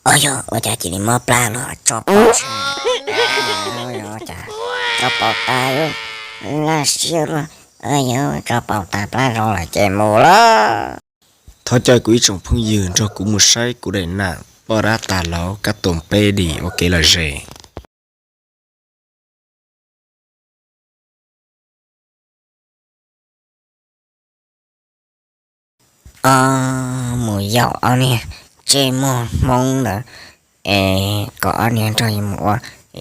Ua yog ua cas cia li mob plab los tso pom, tso pom tas lub laj siab luaj, ua yog tso pom tas plab zoo lawm ces mus lawm. Thov caw kuv ib tsoom phooj ywg nrog kuv mus saib kuv daim nam poj dab tas lauv kab toom peb dim ua kev lom zem. Ob, mus yaum ob niag ntsej muag Hmoob ntawd es kom ob niag nrog yus mus ua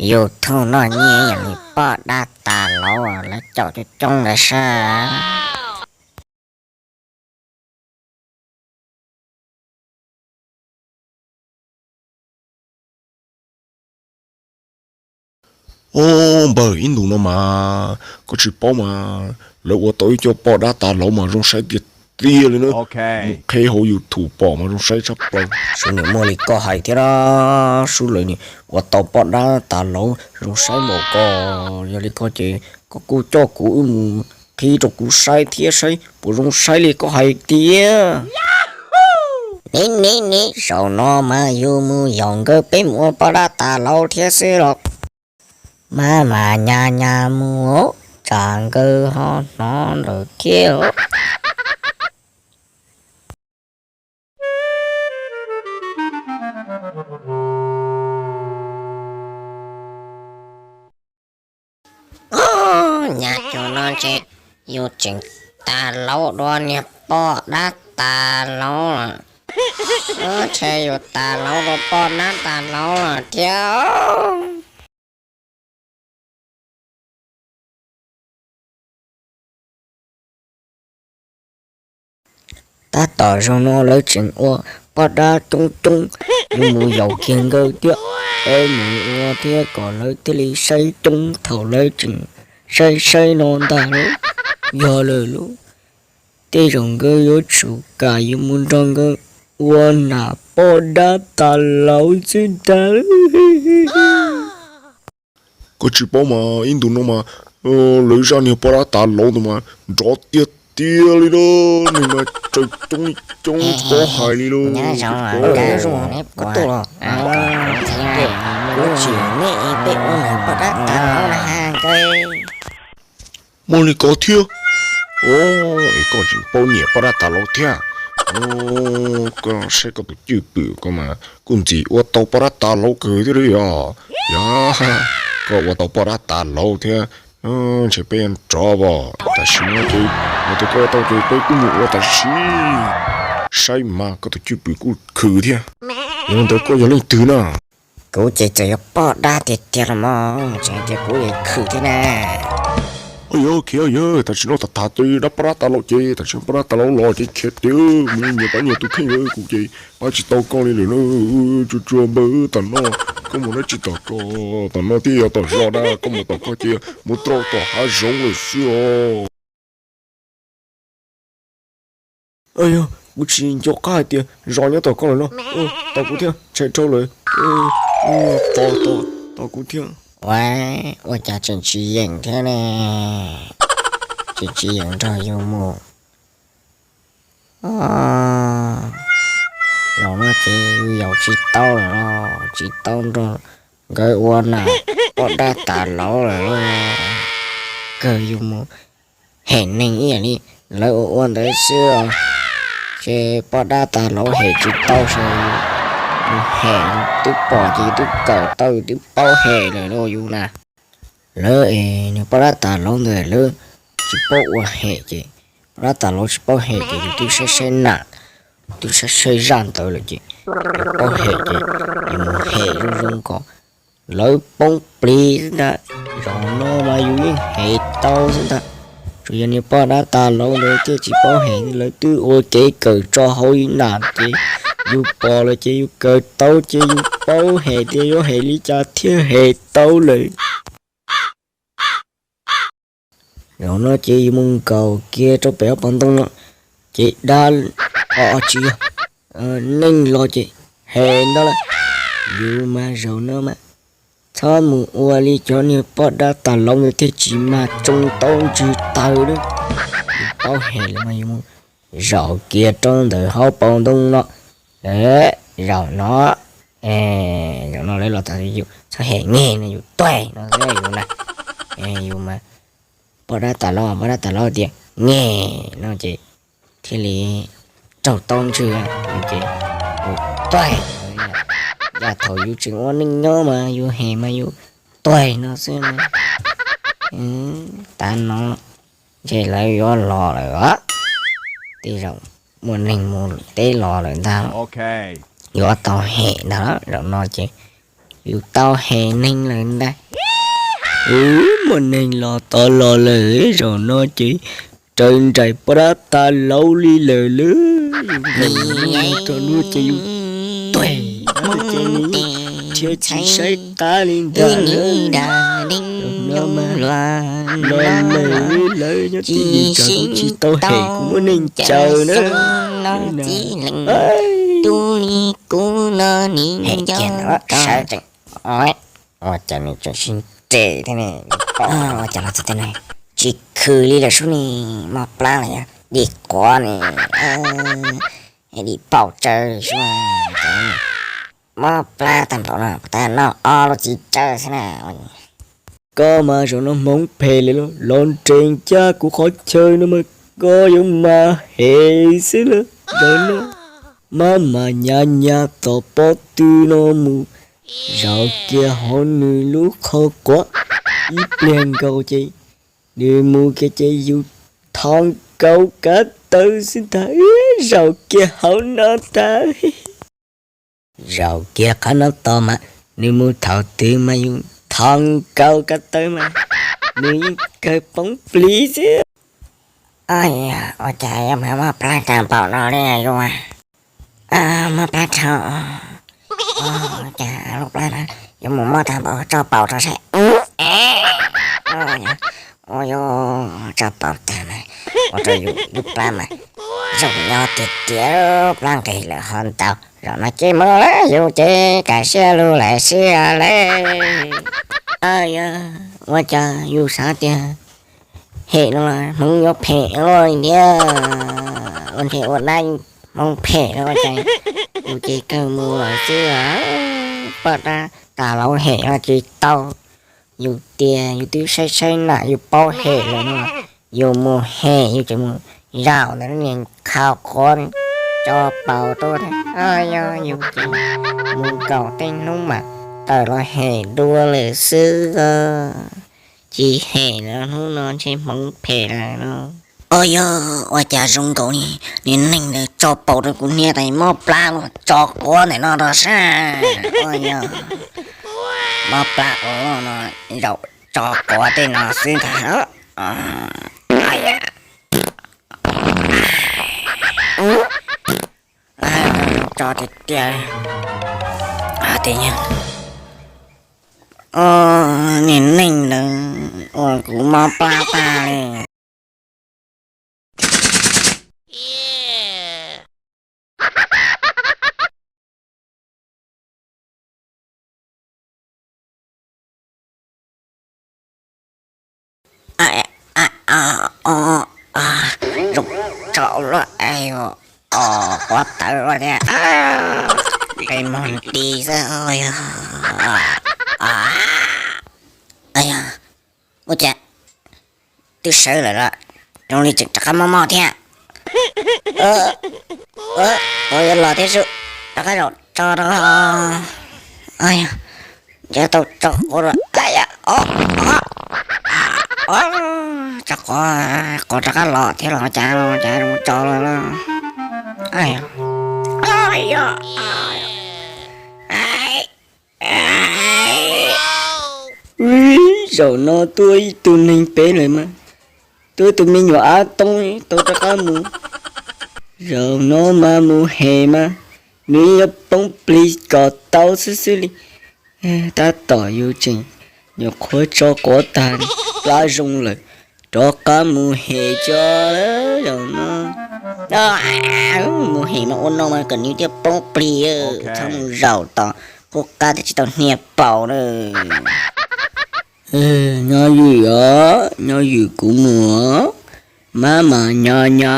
YouTube noj nyiaj ib yam li poj dab tas lauv lawv caum coob coob ntawd sab. Ob, npawg, ib ntus no mas koj tsis paub mas lawv ua tau ib co poj dab tas lauv mas zoo saib tiag tiag li na. Mus qheb hauv YouTube pom mas zoo saib tshaj plaws. Xub nws muaj li koj hais thiab, sub lawv ua tau poj dab tas lauv zoo saib npaum ko. Yog li ko ces koj kuj coj kuv wb mus qhib rau kuv saib thiab saib puas zoo saib li koj hais tiag. Niv niv niv, zaum no mas yus mus yaum nkawd peb mus ua poj dab tas lauv thiab xwb los. Mas mas nyas nyas mus, tsam nkawd ho hnov lawm thiab. Nyab cov no ces yus tseem tas lauv dua niag poj dab tas lauv lawm. Ntshe yus tas lauv dua poj dab tas lauv lawm thiab. Tab tom zoo no lawv tseem ua poj dab coob coob, yuav mus yaum kiag nkawd thiab, peb mus ua thiab kom lawv thiaj li saib coob thaum lawv tseem saib saib no ntag lauj. Yog lawm lauj, tej zaum nkawd yuav tsum kam yuav mus nrog nkawd ua nam poj dab tas lauv xwb ntag. Koj tsis paub mas ib ntus no mas lawv zaj niag poj dab tas lauv ntawd mas nrov tiag tiag li lauj, neeg mas tsaws coob coob tsis paub hais li lauj. Muaj li ko thiab. Es koj tseem paub nyiam poj dab tas lauv thiab. Koj saib koj tus cwj pwm ko mas kuj ntxim ua tau poj dab tas lauv kawg thiab li os. Yog koj ua tau poj dab tas lauv thiab, ntshe peb yuav rov os. Tam sim no ces yog tias koj ua tau ces peb kuj mus ua tam sim, saib mas koj tus cwj pwm kuj khwv thiab. Yog ntawd koj yog leej twg na? Kuv ces txawm yog poj dab tiag tiag los mas, tseem tias kuv yeej khwv thiab na. Ua yog khiav yog tam sim no tham tham ces dab poj dab tas lauv ces tam sim no poj dab tas lauv los ces khiav tiag, mus nyias pab nyias tus kheej lawm, kuv ces pab tsis tau koj li lawm na. Tsuag tsuag npawg, tam no koj mus dab tsi tom ko? Tom no thiaj yog tom zos na, koj mus tom koj ces mus rau tom hav zoov lawm xwb os. Yog kuv tsis nco qab hais tias zos nyob tom koj lawm no. Tos kuv thiab, ntshai dhau lawm. Tos, tos kuv thiab. Ua, ua cas tseem tsis yeem thiab ne? Tseem tsis yeem nrog yus mus. Zaum no ces yus yaum tsis tau lawm, tsis tau nrog nkawd ua nam poj dab tas lauv lawm. Kawg yus mus hem neeg ib yam li lawv ua ua ntawd xwb, ces poj dab tas lauv hem tsis tau, ces yus hem twb pom ces yus twb kawm tau, yus twb paub hem lawm lauj yus na. Lawv es nws poj dab tas lauv ntawd lawv tsis paub ua hem ces, poj dab tas lauv tsis paub hem ces yus twb saib saib nam, twb saib saib zaj ntawd lawm ces yus paub hem ces yus mus hem zoo zoo kom lawv poob plig xwb ntag. Zaum no mas yus yeej hem tau xwb ntag. Tsuas yog niag poj dab tas lauv ntawd thiaj tsis paub hem, lawv twb ua kev kawm tso hauv yus nam ces yus pom lawm ces yus kawm tau ces yus paub hem tias yuav hem li cas thiaj hem tau lawm. Zaum no ces yus mus nkaum kiag rau pem ob pov ntoo no, ces dab, o tsis yog, neeg los ces hem ntau lawm. Yus mas zaum no mas txhob mus ua li cov niag poj dab tas lauv ntawd thiaj tsis mag tsoo tau ntswg taw lawm. Yus paub hem lawm mas yus mus zaum kiag rau ntawm hauv paus ntoo no. Zaum no Zaum no lawv los txog yus txhob hem nge no, yus tuag no xwb yus na. Yus mas poj dab tas los, poj dab tas los tias nge no ces thiaj li raug tau ntswg ces yus tuag. Yam thaum yus tseem ua neej nyob mas yus hem mas yus tuag no xwb. Tav no ntshe lawv yuav los lawm os. Tej zaum muaj neeg mus teb los lawm ntag, yuav tau hem ntag. Zaum no ces yus tau hem neeg lawm ntag. Muaj neeg los tod los lawm, zaum no ces raws nraim poj dab tas laus li lawm lauj. Yus rau hnub ces yus tuag, ces nws thiaj tsis saib qab li ntag. Zaum no mas los lawm, lawv nyob twj ywm tsam kuv tsis tau hem kuv muaj neeg caw na. Hem kiag no sawv tsees, ua cas nws tseem sib nres thiab ne. Ua cas los txog tej no tsis khw li lawm sub ne, mob plab los yog dim quav ne, dim paum tsawv sub. Mob plab tag npaum no, puas tab noj ob lub txiv tsawb xwb na. Koj mas zaum no hmoov phem lawm lauj, los nres ncaj kuv qhov chaw no mas koj yuav mas hem xwb lauj. Zaum no mab mas nyas nyas tom pob tw no mus zaum kiag hauv nws lub qhov quav ib pliag nkaus ces nws mus kiag ces yus thov nkaus kav taw xwb ntag, zaum kiag hauv no tag. Zaum kiag qhov no tos mas nws mus thaum twg mas yus thov nkaus kav taw mas nws yeej kawg poob plig xwb. Ua cas yuav mob plab tag npaum no li yus, mob plab dhau. Cas lub plab no yuav mus mob tag npaum, tso paus rau saib. Ua yus tso paus tag mas ua rau yus lub plab mas zoo nyob tiag tiag, plab nqis lawm ho ntau. Zaum no ces mus lawm, yus ces kam siab lug lawm xwb lauj. Yog ua cas yus xav tias hem no hmoov yuav phem luaj li thiab, ua ntshe ua dab hmoov phem no ua cas yus ces kawg mus lawm xwb. Poj dab tas laus hem no tsis tau, yus tias yus twb saib saib nam yus paub hem lawm no, yus mus hem yus tseem mus zaum ntawm lub niag qhov quav tso paus rau. Yog yus ces mus nkaum tej hnub mas tawm los hem dua lawm xwb. Tsis hem lawm, hnub no ntshe hmoov phem lawm no. Yog ua cas zoo nkaus li niag neeg ntawd tso paus rau kuv hnia tas mob plab los tso quav ntawm no rau sab. Yog mob plab ua no zaum tso quav tej no xwb ntag. Tso tiag tiag. Tiag, niag neeg ntawd ua kuv mob plab tag li. Zoo tsaus luaj, quav tawv luaj thiab, nqe moog nti xwb. Yog, ua cas twb sawv lawm los zoo li tseem rov qab mob mob thiab. Ua yuav los thiab sub, rov qab zaum tso rau. Yog, ntshe tau tso quav lawm. Tso quav, quav rov qab los thiab los cas, cas zoo tso lawm. Zaum no tuaj ib tug neeg pem lawm mas, tuaj ib tug me nyuam ab toob tau rov qab mus. Zaum no mas mus hem mas nws yuav poob plig kom tau xwb xwb li. Tab tom yus tseem nyuam qhuav tso quav tag, plab zoo lawm, rov qab mus hem tso lawm zaum no. Mus hem mas ua no mas kom nws thiaj poob plig, txhob mus zaum tom qub qab tias tsis tau hnia paus na. Nyob zwm os, nyob zwm kuv mus os. Mab mas nyo nyo,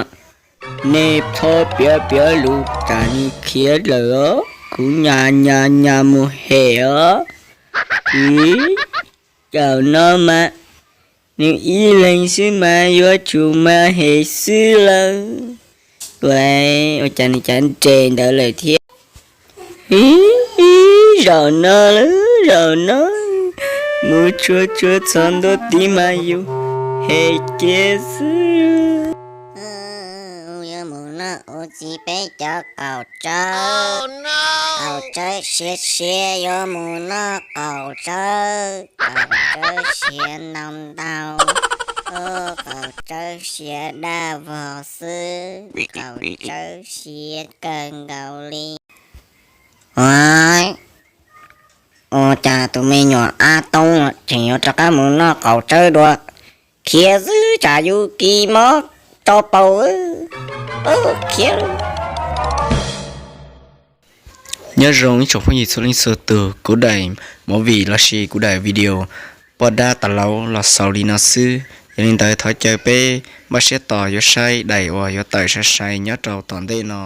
nej txhob piav piav lus tsam nws khiav lawm os. Kuv nyas nyas nyas mus hem os. Ib, zaum no mas nws ib leeg xwb mas yuav tsum mas hem xwb lawm. Ua cas nws cav nres ntawd lawm thiab. Ib, zaum no lawm, zaum no mus tsuag tsuag txog ntua tid mas yus hem kiag xwb. Yuav mus noj ua txiv peb cov qaum tsawb, qaum tsawb siav siav, yuav mus noj qaum tsawb, qaum tsawb siav ntau ntau, qaum tsawb siav daj vog xwb, qaum tsawb siav kawg nkaus li. Ua cas tus me nyuam ab toob tseem yuav rov qab mus noj qaum tsawb dua? Khiav xwb tsam yus kis mob tso paus. Khiav. Nyob zoo ib tsoom phooj ywg txhua leej txhua tus, kuv daim movie lossis kuv daim video poj dab tas laus los xaus li no xwb. Yog li ntawd thov caw peb npaj siab tos yuav saib daim uas yuav tawm sai sai nyob rau tom ntej no.